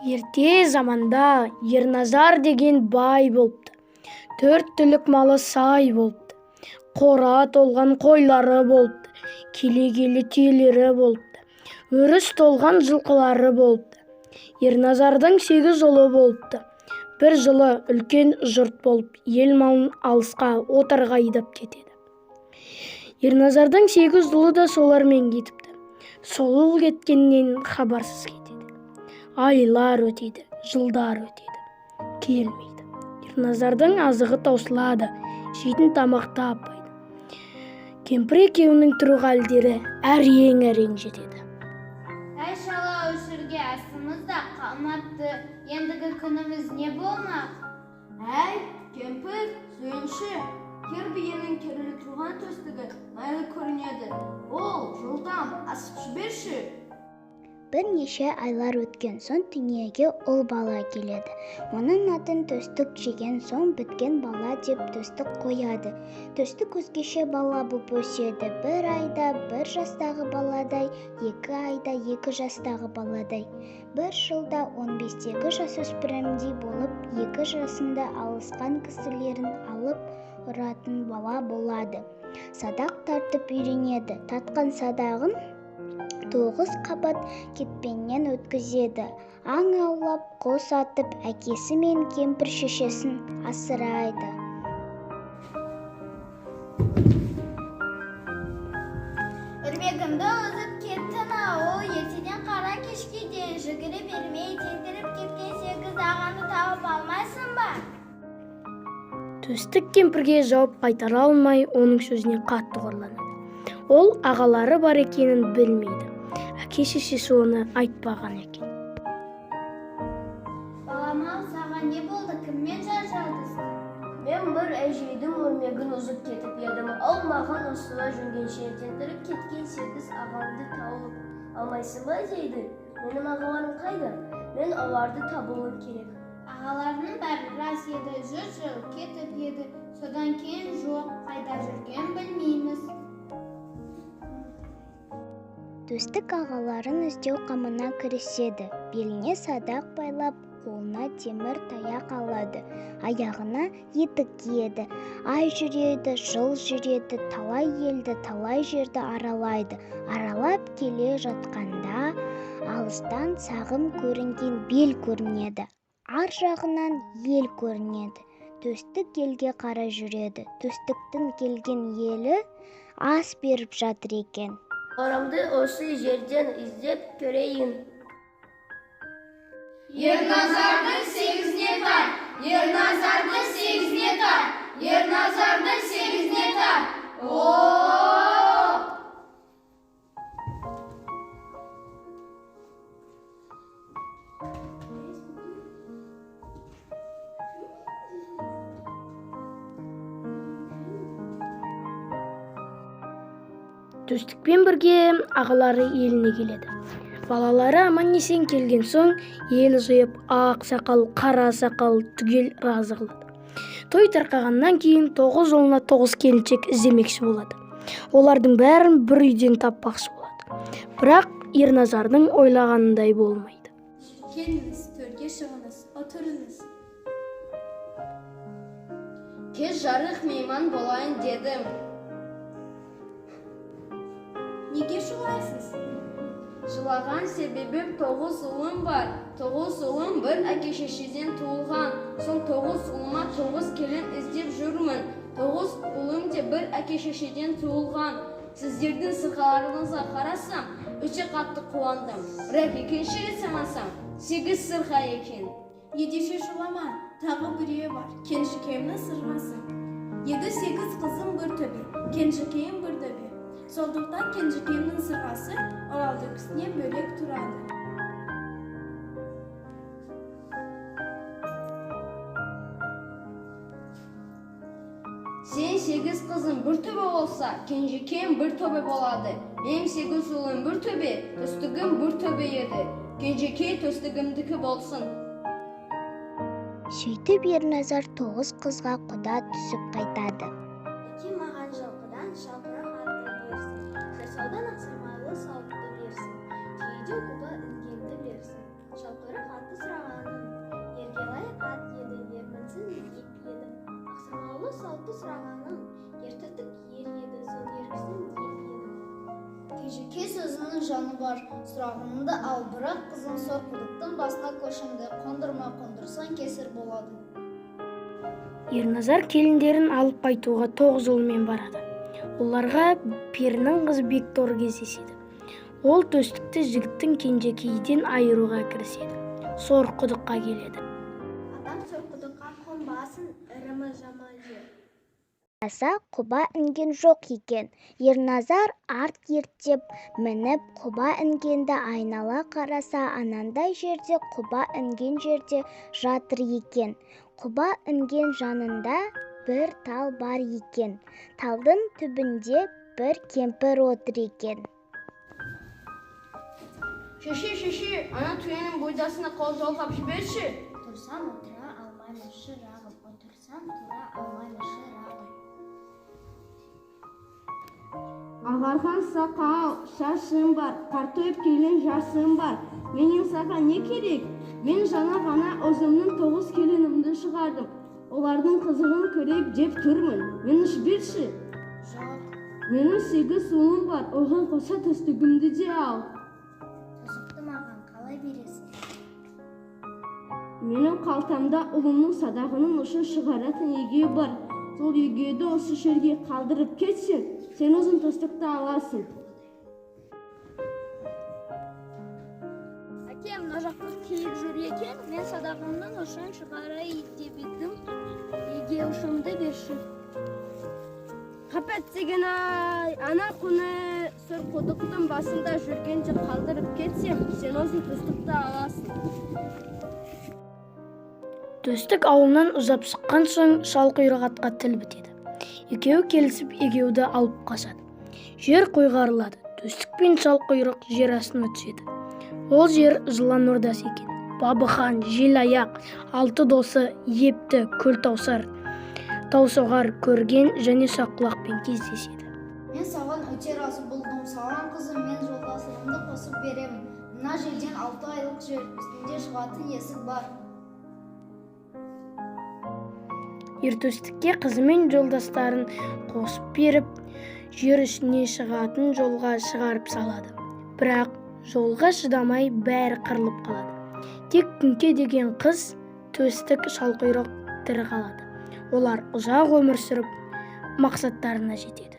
Ерте заманда Ерназар деген бай болыпты. Төрт түлік малы сай болыпты. Қора толған қойлары болыпты. Келе-келе түйелері болыпты. Өріс толған жылқылары болыпты. Ерназардың 8 ұлы болыпты. Бір жылы үлкен жұрт болып, ел малын алысқа отарға айдап кетеді. Ерназардың 8 ұлы да солармен кетіпті. Сол ұл кеткеннен хабарсыз кетеді. Айлар өтеді, жылдар өтеді. Келмейді. Ерназардың азығы таусылады, жейтін тамақ таппайды. Кемпір екеуінің тұру халдері әрең-әрең жетеді. Әй шала, өшірге асымыз да қалмапты. Ендігі күніміз не болмақ? Әй, кемпір, сүйінші, кер биенің керілі тұрған төстігі майлы көрінеді. Ол, жылдам, асып жіберші. Бірнеше айлар өткен соң дүниеге ұл бала келеді. Оның атын төстік жеген соң біткен бала деп Төстік қояды. Төстік өзгеше бала боп өседі. Бір айда 1 жастағы баладай, 2 айда 2 жастағы баладай. Бір жылда 15-тегі жасөспірімдей болып, 2 жасында алысқан кісілерін алып ұратын бала болады. Садақ тартып үйренеді. Тартқан садағын 9 қабат кетпеннен өткізеді. Аң аулап, қос атып, әкесі мен кемпір шешесін асырайды. Өрмегімді үзіп кеттің-ау, ол ертеден қара кешке дейін жүгіре бермей тентіріп кеткен 8 ағаңды тауып алмайсың ба? Төстік кемпірге жауап қайтара алмай, оның сөзіне қатты қорланады. Ол ағалары бар екенін білмейді. Әке шешесі оны айтпаған екен. Балам-ау, саған не болды? Кіммен жанжалдастың? Мен бір әжейдің өрмегін үзіп кетіп едім. Ол маған осылай жүргенше тентіріп кеткен 8 ағамды тауып алмайсың ба дейді. Менің ағаларым қайда? Мен оларды табуым керек. Ағаларының бәрі рас еді, жұрт жыл кетіп еді. Содан кейін жоқ, қайда жүрген білмейміз. Төстік ағаларын іздеу қамына кіріседі. Беліне садақ байлап, қолына темір таяқ алады, аяғына етік киеді. Ай жүреді, жыл жүреді, талай елді, талай жерді аралайды. Аралап келе жатқанда алыстан сағым көрінген бел көрінеді. Ар жағынан ел көрінеді. Төстік елге қарай жүреді. Төстіктің келген елі ас беріп жатыр екен. Орамды осы жерден іздеп көрейін. Ерназардың 8-іне тарт, Ерназардың 8-іне тарт, Ерназардың 8-іне тарт. О! Төстікпен бірге ағалары еліне келеді. Балалары аман-есен келген соң ел жиып, ақ сақал, қара сақал түгел разы қылады. Той тарқағаннан кейін 9 ұлына 9 келіншек іздемекші болады. Олардың бәрін бір үйден таппақшы болады. Бірақ Ерназардың ойлағанындай болмайды. Келіңіз, төрге шығыңыз, отырыңыз. Кеш жарық мейман болайын дедім. Неге жылайсыз? Жылаған себебім 9 ұлым бар. 9 ұлым бір әке шешеден туылған. Сол 9 ұлыма 9 келін іздеп жүрмін. 9 ұлым де бір әке шешеден туылған. Сіздердің сырғаларыңызға қарасам, өте қатты қуандым. Бірақ екінші рет санасам, 8 сырға екен. Ендеше жылама, тағы біреуі бар, кенжекейімнің сырғасы. Еді 8 қызым бір төбе, кенжекейім бір төбе. Сондықтан кенжекейімнің сырғасы Оралдікісінен бөлек тұрады. Сен 8 қызың бір төбе болса, кенжекейім бір төбе болады. Менің 8 ұлым бір төбе, төстігім бір төбе еді. Кенжекей төстігімдікі болсын. Сөйтіп Ерназар 9 қызға құда түсіп қайтады. Әкем маған жылқыдан шалқырақ атты берсін, жасаудан ақсырмайлы сауытты берсін, түйеде құба інгенді берсін, шалқы Шалқұйрық атты сұрағаның ерге лайық ат еді, ер мінсін деп едім. Ақсырмаулы салтты сұрағаның ер төстік ер еді, сол ергісін деп едім. Кенжекей сөзінің жаны бар, сұрағаныңды ал, бірақ қызым, сор құдықтың басына көшіңді қондырма, қондырсаң кесір болады. Ерназар келіндерін алып қайтуға тоғыз ұлымен барады. Оларға перінің қызы Бекторы кездеседі. Ол Төстікті жігіттің кенжекейден айыруға кіріседі. Сор құдыққа келеді. Адам сор құдыққа қонбасын, ырымы жаман жер. Қараса, құба інген жоқ екен. Ерназар ат ерттеп мініп, құба інгенді айнала қараса, анандай жерде, құба інген жерде жатыр екен. Құба інген жанында бір тал бар екен. Талдың түбінде бір кемпір отыр екен. Шеше, шеше, ана түйенің бұйдасына қол жалғап жіберші. Тұрсам отыра алмаймын, шырағым, отырсам тұра алмаймын, шырағым. Ағарған сақал, шашым бар, қартайып келген жасым бар. Менен саған не керек? Мен жаңа ғана өзімнің тоғыз келінімді шығардым. Олардың қызығын көрейін деп тұрмын. Мені жіберші. Жоқ. Менің сегіз ұлым бар, оған қоса төстігімді де ал. Төстікті маған қалай бересің? Менің қалтамда ұлымның садағының ұшын шығаратын егеу бар. Сол егеуді осы жерге қалдырып кетсең, сен өзің төстікті аласың. Әке, мына жақта киік жүр екен, мен садағымның ұшын шығарайын деп едім, егеу ұшымды берші. Қапет деген ай, ана күні сор құдықтың басында жүргенде қалдырып кетсем, сен өзің төстікті аласың. Төстік ауылынан ұзап шыққан соң, Шалқұйрық атқа тіл бітеді. Екеуі келісіп, егеуді алып қашады. Жер қойғарылады. Төстік пен Шалқұйрық жер астына түседі. Ол жер жылан ордасы екен. Бабыхан, Желаяқ, алты досы Епті, Көлтаусар, Таусоғар көрген және Саққұлақпен кездеседі. Мен саған өте разы болдым. Саған қызым мен жолдасымды қосып беремін. Мына жерден 6 айлық жер үстінде шығатын есік бар. Ер Төстікке қызы мен жолдастарын қосып беріп, жер үстіне шығатын жолға шығарып салады. Бірақ жолға шыдамай, бәрі қырылып қалады. Тек Күңке деген қыз, Төстік, Шалқұйрық тірі қалады. Олар ұзақ өмір сүріп, мақсаттарына жетеді.